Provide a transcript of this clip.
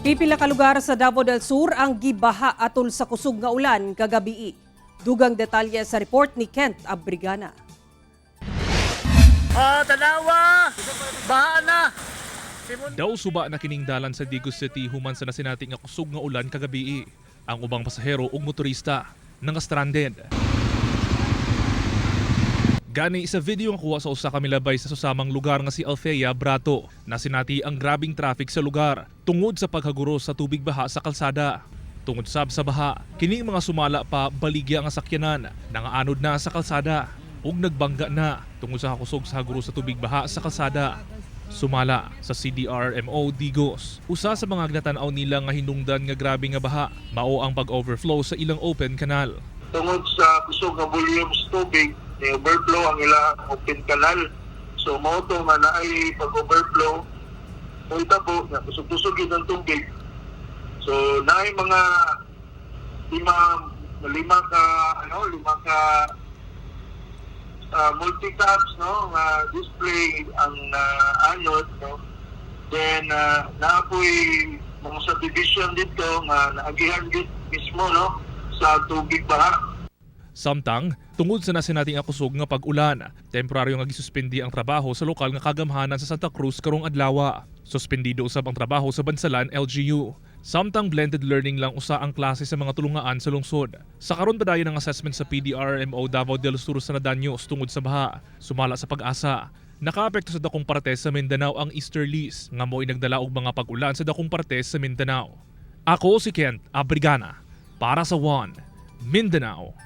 Pipila ka lugar sa Davao del Sur ang gibaha atol sa kusog nga ulan kagabii. Dugang detalye sa report ni Kent Abrigana. Ah, tanawa! Baha na! Daw suba na kining dalan sa Digos City human sa nasinati nga kusog nga ulan kagabii. Ang ubang pasahero ug motorista nanga stranded. Gani sa video nga kuha sa usa ka milabay sa susamang lugar nga si Althea Brato, nasinati ang grabing traffic sa lugar tungod sa paghaguro sa tubig baha sa kalsada. Tungod sab sa baha, kining mga sumala pa baligya nga sakyanan nangaanod na sa kalsada ug nagbangga na tungod sa kakusog sa haguro sa tubig baha sa kalsada. Sumala sa CDRMO Digos, usa sa mga ginatan-aw nila nga hinungdan nga grabe nga baha mao ang pag-overflow sa ilang open canal. Tungod sa kusog nga volume sa tubig, ni overflow ang ilang open canal. So mao to nga naay pag-overflow, mahitabo nga kusog-kusog gyud ang tubig. So naay mga lima lima ka ano lima ka multi-cabs, no, nga display ang anod, no. Then naapoy mga subdivision dito nga naagihan gyud mismo, no, sa tubig baha. Samtang, tungod sa nasinati nga kusog nga pag-ulan, temporaryo nga gisuspendi ang trabaho sa lokal nga kagamhanan sa Santa Cruz karong adlaw. Suspendido usab ang trabaho sa Bansalan LGU. Samtang blended learning lang usa ang klase sa mga tulungaan sa lungsod. Sa karon padayon ang assessment sa PDRMO Davao del Sur sa nadanyos tungod sa baha. Sumala sa Pag-asa, nakaapekto sa dakong parte sa Mindanao ang easterlies nga mo'y nagdala og mga pag-ulan sa dakong parte sa Mindanao. Ako si Kent Abrigana para sa One Mindanao.